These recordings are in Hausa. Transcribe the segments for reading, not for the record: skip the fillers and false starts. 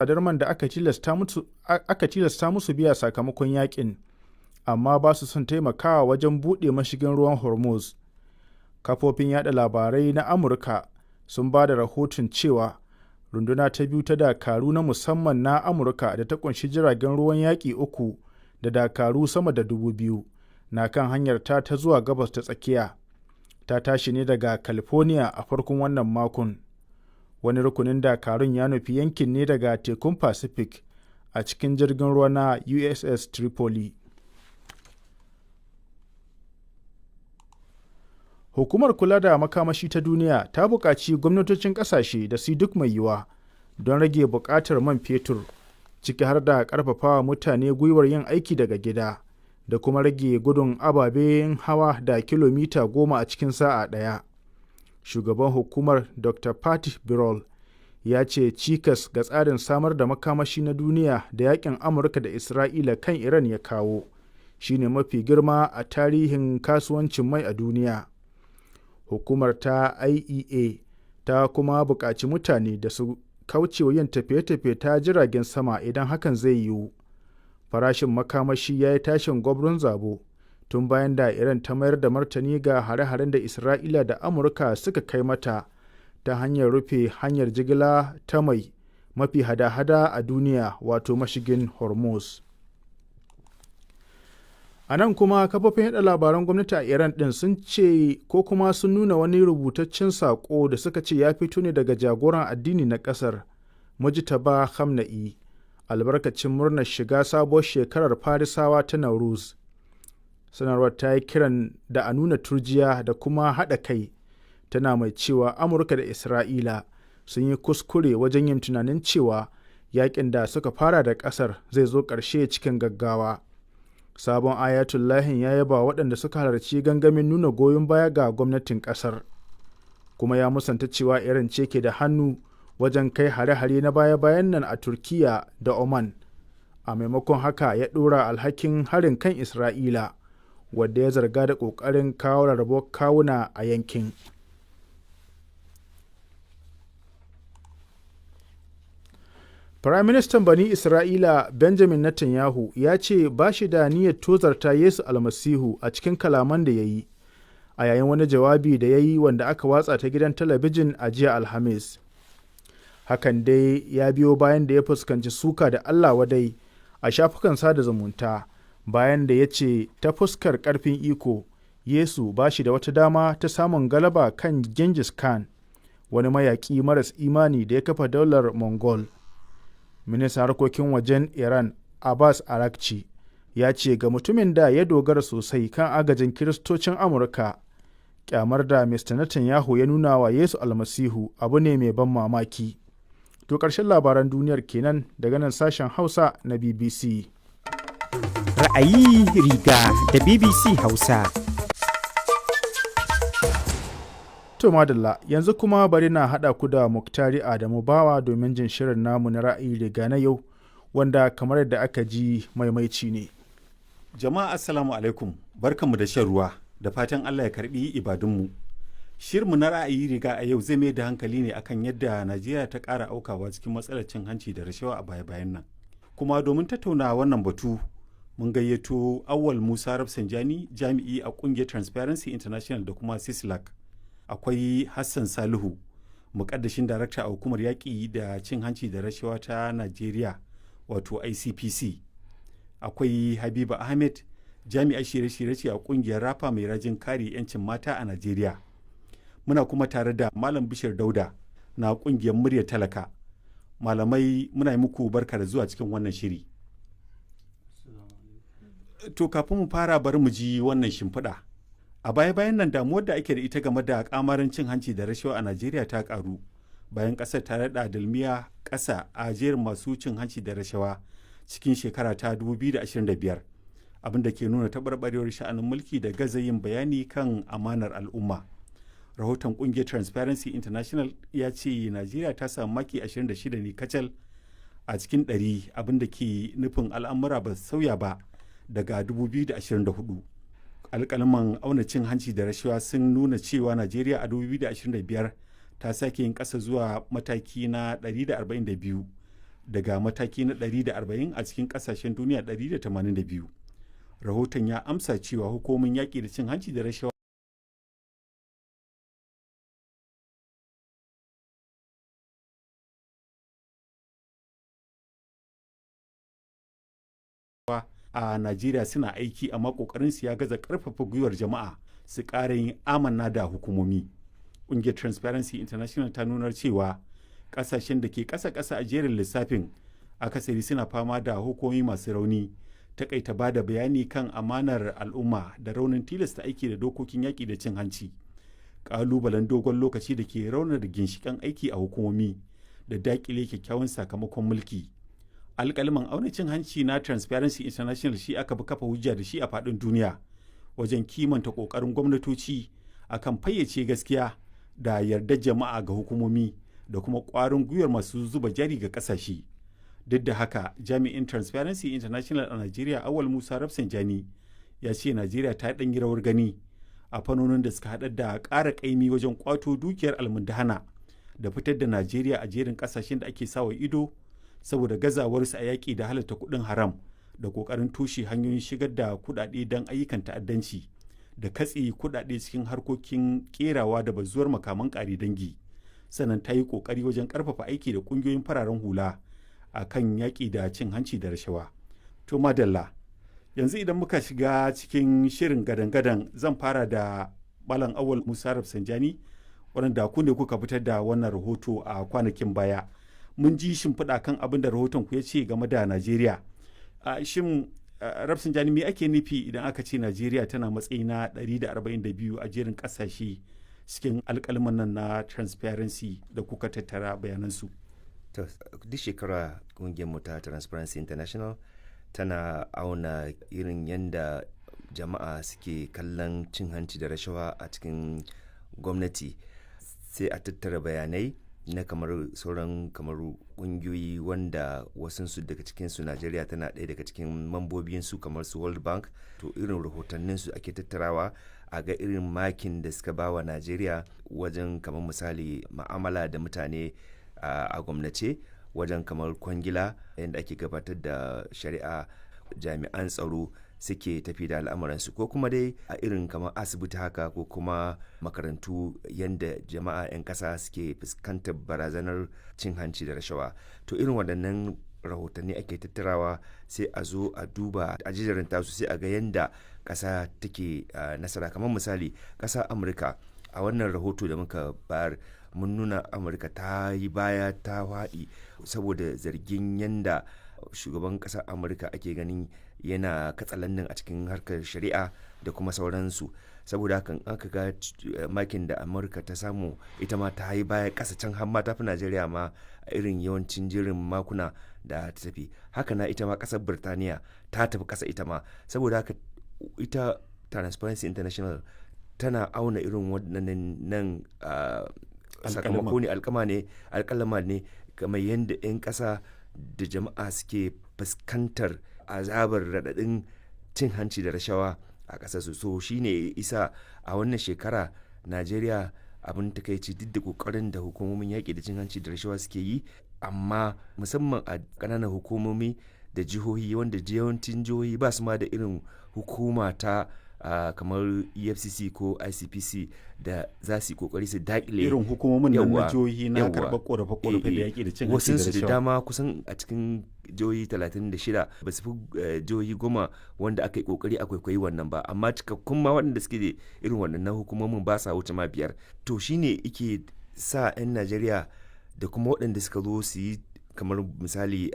Tsadar man da aka tilasta musu biya sakamakon yakin, amma ba su son taimakawa wajen buɗe mashigin ruwan Hormuz. Kafofin yaɗa labarai na Amurka sun ba da rahoton cewa Runduna ta Biyu ta Dakaru na Musamman na Amurka da ta ƙunshi jiragen ruwan yaƙi uku da dakaru sama da 2,000 na kan hanyarta ta zuwa Gabas ta Tsakiya, ta tashi ne daga California a farkon wannan makon. Wani rukunin dakarun ya nufi yankin ne daga tekun Pacific a cikin jirgin ruwa na USS Tripoli. Hukumar Kula da Makamashi ta Duniya ta buƙaci gwamnatocin ƙasashe da su yi duk mai yiwuwa don rage buƙatar man fetur, ciki har da ƙarfafawa mutane gwiwar yin aiki daga gida da kuma rage gudun ababen hawa da kilomita 10 a cikin sa'a ɗaya. Shugaban hukumar Dr. Fatih Birol ya ce cikas ga tsarin samar da makamashi na duniya da yakin Amurka da Isra'ila kan Iran ya kawo shi ne mafi girma a tarihin kasuwancin mai a duniya. Hukumar ta IEA ta kuma buƙaci mutane da su kaucewa yin tafiye-tafiye ta jiragen sama idan hakan zai yiwu. Farashin makamashi ya yi tashin gwabron zabo tun bayan da Iran ta mayar da martani ga hare-haren da Isra'ila da Amurka suka kai mata ta hanyar rufe hanyar jigila ta mai mafi hada-hada a duniya, wato mashigin Hormuz. A nan kuma kafofin yada labaran gwamnati a Iran ɗin sun ce ko kuma sun nuna wani rubutaccen saƙo da suka ce ya fito ne daga jagoran addini na ƙasar, Mujtaba Khamenei, albarkacin murnar shiga sabuwar shekarar Farisawa ta Nauruz. Sanarwar ta yi kiran da a nuna turjiya da kuma haɗa kai, tana mai cewa Amurka da Isra'ila sun yi kuskure wajen yin tunanin cewa yakin da suka fara da ƙasar zai zo ƙarshe cikin gaggawa. Sabon Ayatollahin ya yaba waɗanda suka halarci gangamin nuna goyon baya ga gwamnatin ƙasar, kuma ya musanta cewa Iran ce ke da hannu wajen kai hare-hare na baya-bayan nan a Turkiya da Oman. A maimakon haka ya ɗora alhakin harin kan Isra'ila, wadda ya zarga da ƙoƙarin kawo rarrabuwar kawuna a yankin. Firaministan Bani Isra'ila Benjamin Netanyahu ya ce ba shi da niyyar tozarta Yesu Almasihu a cikin kalaman da ya yi a yayin wani jawabi da ya yi wanda aka watsa ta gidan talabijin a jiya Alhamis. Hakan dai ya biyo bayan da ya fuskanci suka da Allah wadai a shafukan sada zumunta bayan da ya ce ta fuskar ƙarfin iko, Yesu ba shi da wata dama ta samun galaba kan Genghis Khan, wani mayaƙi maras imani da ya kafa daular Mongol. Ministan harkokin wajen Iran Abbas Araghchi ya ce ga mutumin da ya dogara sosai kan agajin Kiristocin Amurka, kyamar da Mr. Netanyahu ya nuna wa Yesu Almasihu abu ne mai ban mamaki. To ƙarshen labaran duniyar kenan daga nan sashen Hausa na BBC. Ra'ayi riga da BBC Hausa. To madalla, yanzu kuma bari na haɗa ku da Muktari Adamu Bawa domin jin shirin namu na ra'ayi riga na yau, wanda kamar yadda aka ji maimaici ne. Jama'a, assalamu alaikum, barkanmu da shan ruwa, da fatan Allah ya karbi ibadunmu. Shirinmu na ra'ayi riga a yau zai mai da hankali ne akan yadda Najeriya ta ƙara aukawa cikin matsalar cin hanci da rashawa a baya-bayan nan. Kuma domin tattauna wannan batu, mun gayyato Awwal Musa Rafsanjani, jami'i a ƙungiyar Transparency International da kuma Sislak. Akwai Hassan Salihu, mukaddashin darakta a hukumar yaƙi da cin hanci da rashawa ta Najeriya, wato ICPC. Akwai Habiba Ahmed, jami'ar shirye-shirye ce a ƙungiyar Rafa mai rajin kare 'yancin mata a Najeriya. Muna kuma tare da Malam Bishir Dauda na ƙungiyar Murya Talaka. Malamai, muna yi muku barka da zuwa cikin wannan shiri. To kafin mu fara, bari mu ji wannan shimfiɗa. A baya-bayan nan damuwar da ake da ita game da kamarin cin hanci da rashawa a Najeriya ta karu bayan kasar ta rada dalmiya ƙasa a jerin masu cin hanci da rashawa cikin shekara ta 2025, abin da ke nuna taɓarɓarewar sha'anin mulki da gaza yin bayani kan amanar al'umma. Rahoton ƙungiyar Transparency International ya ce Najeriya ta samu maki 26 ne kacal a cikin 100, abin da ke nufin al'amura ba sauya ba daga 2024. Alƙalman auna cin hanci da rashawa sun nuna cewa Najeriya a 2025 ta sake yin ƙasa zuwa mataki na 142. Daga mataki na 140 a cikin ƙasashen duniya 182. Rahoton ya amsa cewa hukumomin yaƙi da cin hanci da rashawa a Najeriya suna aiki, amma ƙoƙarinsu ya gaza ƙarfafa gwiwar jama'a su ƙara yin amanna da hukumomi. Ƙungiyar Transparency International ta nunar cewa ƙasashen da ke ƙasa-ƙasa a jerin lissafin akasari suna fama da hukumomi masu rauni, takaita ba da bayani kan amanar al'umma da raunin tilasta aiki da dokokin yaƙi da cin hanci. Ƙalubalen dogon lokaci da ke raunar ginshiƙan aiki a hukumomi da daƙile kyakkyawan sakamakon mulki. Alƙalman auna cin hanci na Transparency International shi aka bi kafa hujja da shi a faɗin duniya wajen kimanta ƙoƙarin gwamnatoci akan fayyace gaskiya da yardar jama'a ga hukumomi da kuma ƙwarin gwiwar masu zuba jari ga ƙasashe. Duk da haka, jami'in Transparency International a Najeriya, Awal Musa Rafsanjani, ya ce Najeriya ta ɗan yi rawar gani a fannonin da suka haɗa da ƙara ƙaimi wajen ƙwato dukiyar almundahana da fitar da Najeriya a jerin ƙasashen da ake sawa ido saboda gazawarsu a yaƙi da halatta kuɗin haram da ƙoƙarin toshe hanyoyin shigar da kuɗaɗe don ayyukan ta'addanci da katse kuɗaɗe cikin harkokin ƙerawa da bazuwar makaman ƙare dangi. Sannan ta yi ƙoƙari wajen ƙarfafa aiki da ƙungiyoyin fararen hula a kan yaƙi da cin hanci da rashawa. To madalla, yanzu idan muka shiga cikin shirin gadan-gadan, zan fara da Malam Awal Musa Rafsanjani, waɗanda ku ne kuka fitar da wannan rahoto a kwanakin baya. Mun ji shimfiɗa kan abin da rahoton ku ya ce game da Najeriya. Shin Rafsanjani, me ake nufi idan aka ce Najeriya tana matsayi na 142 a jerin ƙasashe cikin alƙalman nan na Transparency da kuka tattara bayanansu? To, duk shekara kungiyar mu ta Transparency International tana auna irin yadda jama'a suke kallon cin hanci da rashawa a cikin gwamnati. Sai a tattara bayanai na kamar sauran kamar kungiyoyi wanda wasunsu daga cikinsu Najeriya tana ɗaya daga cikin mambobinsu, kamar su World Bank. To, irin rahotanninsu ake tattarawa a ga irin makin da suka bawa Najeriya wajen kamar misali ma'amala da mutane a gwamnace, wajen kamar kwangila, yadda ake gabatar da shari'a, jami'an tsaro suke tafi da al'amuransu, ko kuma dai a irin kamar asibiti haka, ko kuma makarantu, yadda jama'a 'yan kasa suke fuskantar barazanar cin hanci da rashawa. To, irin waɗannan rahotanni ake tattarawa, sai a zo a duba a jijirinta su, sai a ga yadda ƙasa take nasara. Kamar misali ƙasa Amurka, a wannan rahoto da muka bayar mun nuna Amurka ta yi baya, ta waɗi saboda zargin yanda shugaban ƙasar Amurka ake ganin yana katsalandan a cikin harkar shari'a da kuma sauransu. Saboda hakan aka ga makin da Amurka ta samu, ita ma ta yi baya ƙasa can, har ma ta fi Najeriya ma a irin yawancin jirin makuna da ta tafi. Haka na ita ma ƙasar Birtaniya ta tafi ƙasa ita ma. Saboda haka ita Transparency International tana auna irin waɗannan nan sakamako ne, alkama ne, alkalama ne, kamar yadda 'yan ƙasa da jama'a suke fuskantar azabar raɗaɗin cin hanci da rashawa a ƙasar su. So shine isa a wannan shekara Najeriya, abin takaici, duk da ƙoƙarin da hukumomin yaƙi da cin hanci da rashawa suke yi, amma musamman a ƙananan hukumomi da jihohi, wanda yawancin jihohi ba su ma da irin hukuma ta kamar EFCC ko ICPC da za su yi kokari su dakile irin hukumomin nan na jihohi na karɓar korafe-korafe da yaƙi da cin hanci da rashawa. Da dama, kusan a cikin jihohi 36 ba su fi jihohi 10 wanda aka yi kokari a kwaikwayi wannan ba, amma cikakkun ma waɗanda suke da irin wannan hukumomin ba sa wuce ma biyar. To, shine ike sa 'yan Najeriya da kuma waɗanda suka zo su yi kamar misali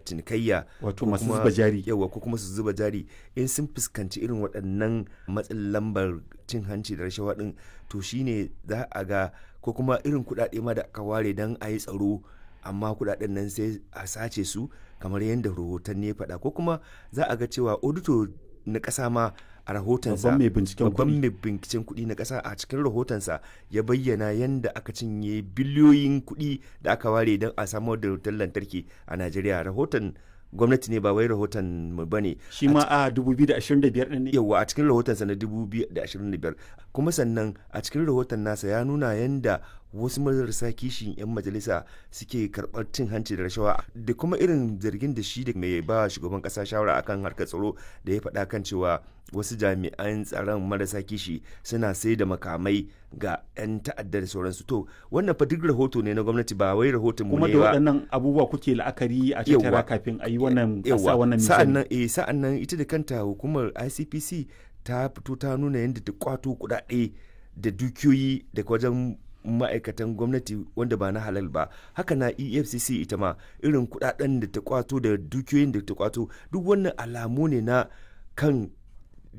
cinikayya, wato masu zuba jari, yawa, ko kuma su zuba jari, in sun fuskanci irin waɗannan matsin lambar cin hanci da rashawa din, to shine za a ga ko kuma irin kuɗaɗe ma da aka ware don a yi tsaro, amma kuɗaɗen nan sai a sace su kamar yadda rahotanni ya faɗa, ko kuma za a ga cewa auditor na ƙasa ma a rahotonsa, babban mai binciken babban mai binciken kuɗi na ƙasa, a cikin rahotonsa ya bayyana yadda aka cinye biliyoyin kuɗi da aka ware don a samar da wutar lantarki a Najeriya. Rahoton gwamnati ne, ba wai rahoton mu bane. Shi ma a 2025 ɗin ne? Yawa, a cikin rahotonsa na 2025 kuma. Kuma sannan a cikin rahoton nasa ya nuna yanda wasu marasa kishin 'yan majalisa suke karɓar cin hanci da rashawa, da kuma irin zargin da shi da mai ba shugaban ƙasa shawara akan harkar tsaro da ya faɗa kan cewa wasu jami'an tsaron marasa kishi suna sai da makamai ga 'yan ta'adda da sauransu. To wannan fa duk rahoto ne na gwamnati, ba wai rahoton mu Kuma ne da ba. waɗannan abubuwa kuke la'akari a tattara kafin a yi wannan a sa wannan Sa'an mizani? nan sa'an nan ita da kanta hukumar ICPC ta fito ta nuna yadda ta kwato kuɗaɗe da dukiyoyi daga wajen ma'aikatan gwamnati wanda ba na halal ba. Haka na EFCC ita ma irin kuɗaɗen da ta kwato da dukiyoyin da ta kwato, duk wannan alamu ne na kan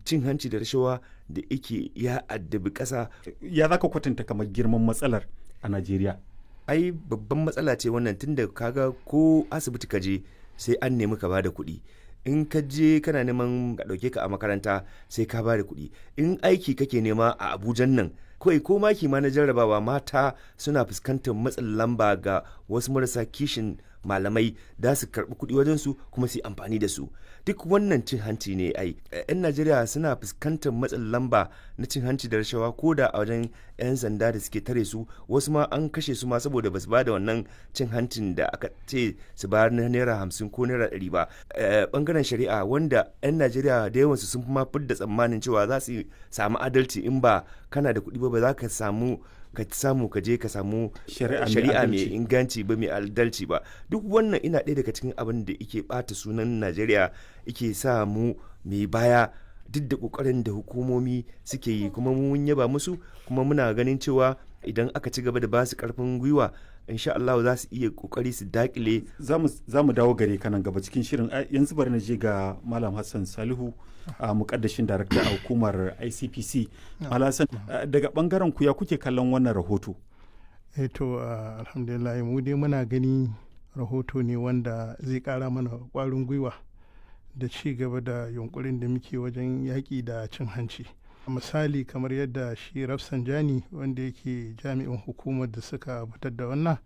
cin hanci da rashawa da yake ya addabi ƙasa. Ya za ka kwatanta kamar girman matsalar a Najeriya? Ai babban matsala ce wannan, tunda kaga ko asibiti ka je sai an nemi ka bada kuɗi, in ka je kana neman ka ɗauke ka a makaranta sai ka bada kuɗi, in aiki kake nema a Abujan nan kawai ko maki ma na jarrabawa, mata suna fuskantar matsin lamba ga wasu marasa kishin malamai da su karɓi kuɗi wajensu kuma su yi amfani da su. Duk wannan cin hanci ne. Ai 'yan Najeriya suna fuskantar matsin lamba na cin hanci da rashawa, ko da a wajen 'yan sanda da suke tare su, wasu ma an kashe su ma saboda basu ba da wannan cin hancin da aka ce su bayar na ₦50 ko ₦100 ba. Bangaren shari'a, wanda 'yan Najeriya da yawansu sun fi ma fidda tsammanin cewa za su samu adalci, in ba kana da kuɗi ba ba za ka samu ka samu ka je ka samu Shari'a mai shari'a mai adalci. inganci ba, mai adalci ba. Duk wannan ina ɗaya daga cikin abin da yake ɓata sunan Najeriya, yake sa mu mai baya, duk da ƙoƙarin da hukumomi suke yi. Kuma mun yaba musu, kuma muna ganin cewa idan aka ci gaba da ba su ƙarfin gwiwa, insha Allah za su iya ƙoƙari su daƙile. Za mu dawo gare ka nan gaba cikin shirin. Yanzu bari na je ga Malam Hassan Salihu, a mukaddashin darakta a hukumar ICPC. Malam Hassan, daga bangaren ku ya kuke kallon wannan rahoto? To alhamdulillah, mu dai muna gani rahoto ne wanda zai kara mana kwarin gwiwa da ci gaba da yunkurin da muke wajen yaƙi da cin hanci. Misali, kamar yadda shi Rafsanjani, wanda yake jami'in hukumar da suka fitar da wannan,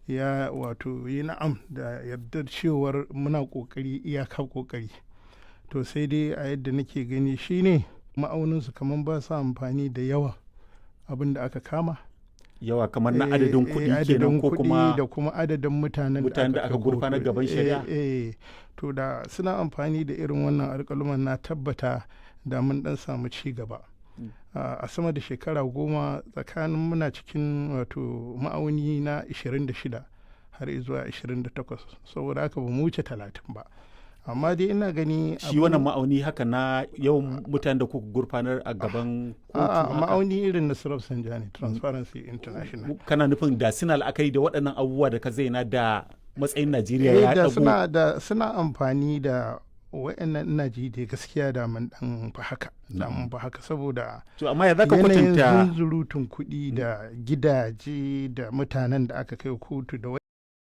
ya wato yi na'am da yardar cewar muna ƙoƙari iyaka ƙoƙari. To sai dai a yadda nake gani shine ma'auninsu kamar ba su amfani da yawa abin da aka kama. Yawa kamar na adadin kuɗi kenan adadin ko kuɗi kuma da kuma adadin mutanen mutanen da aka kai gurfanar kotu. gaban shari'a? To da suna amfani da irin wannan alƙaluman, na tabbata da mun dan samu ci gaba. A sama da shekara 10 tsakanin muna cikin wato ma'auni na 26 har zuwa 28, saboda haka ba mu wuce 30 ba, amma dai ina gani Shi wannan ma'auni haka na yawan mutanen da kuka gurfanar a gaban kotu a'a, haka? ma'auni irin na Sanjani Transparency International. Kana nufin da suna la'akari da waɗannan abubuwa da ka zaina, da matsayin Najeriya ya Da ɗago? suna amfani da wa'annan, ina ji dai gaskiya da mun dan fa haka, da mun fa haka, saboda To amma ya zaka yanayin kwatanta zunzurutun kuɗi da gidaje da mutanen da aka kai kotu da